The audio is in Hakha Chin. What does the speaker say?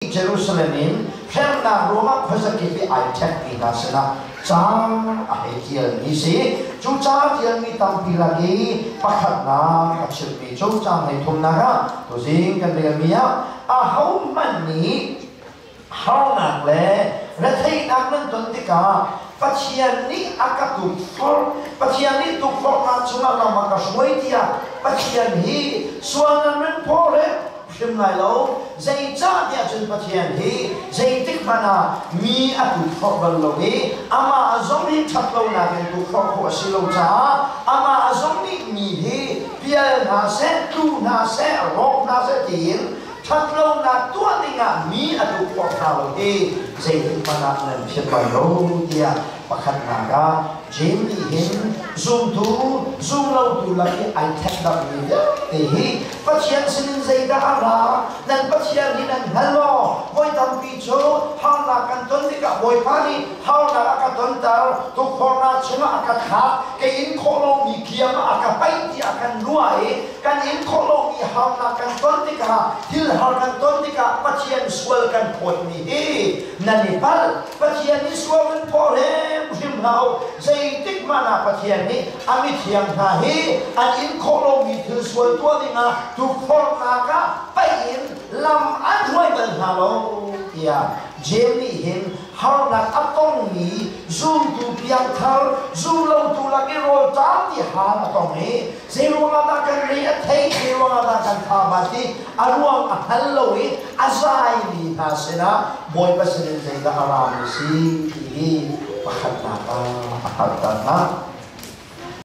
Jerusalem in hremnak ruangah khuazakip i ai ṭhekmi hna sinah ca a hei ṭialmi si. Cu ca ṭialmi tampi lak i pakhatnak a chimmi cu caang 33nak ah tuzing kan relmi ah, ahohmanh nih harnak le retheihnak nan ton tikah Pathian nih a ka tukforh, Pathian nih tukforhnak chungah lam a ka hruai tiah Pathian hi sual nan rin phaw hrim lai lo. Zeicahtiah cun Pathian hi zeitik hmanh ah mi a tukforh bal lo i amah zong hi ṭhat lonak in tukforh khawh a si lo caah amah zong nih mi hi pial hna seh, tlu hna seh, rawk hna seh tiin ṭhatlonak tuah dingah mi a tukforh hna lo hi zeitik hmanh ah nan philh bal lo tiah pakhatnak ah Jeim nih hin zumtu zumlotu lak i ai ṭhendarmi vialte hi Pathian sinin zeidah a ra, nan Pathian hi nan hngal maw? Voi tampi cu harnak kan ton tikah Bawipa nih harnak a ka tonter, tukforhnak chungah a ka thlak, ka in khawh lomi kiam ah a ka paih tiah kan ruah i kan in khawh lomi harnak kan ton tikah, thil har kan ton tikah Pathian sual kan phawtmi hi nan i palh. Pathian nih sual kan phaw hrimhrim hlah u. Zeitik hmanh ah Pathian nih a mithiang hna hi an in khawh lomi thil sual tuah dingah tukforhnak ah paih in lam an hruai bal hna lo tiah Jeim nih hin harnak a tongmi zumtu piangthar, zumlotu lak i rawlṭam ti hal a tong i zeiruangah dah kan re a theih, zeiruangah dah kan tha bat i a ruang a hngal lo i a zaimi hna sinah Bawipa sinin zeidah a rami si ti hi pakhatnak ah a hngalhter hna.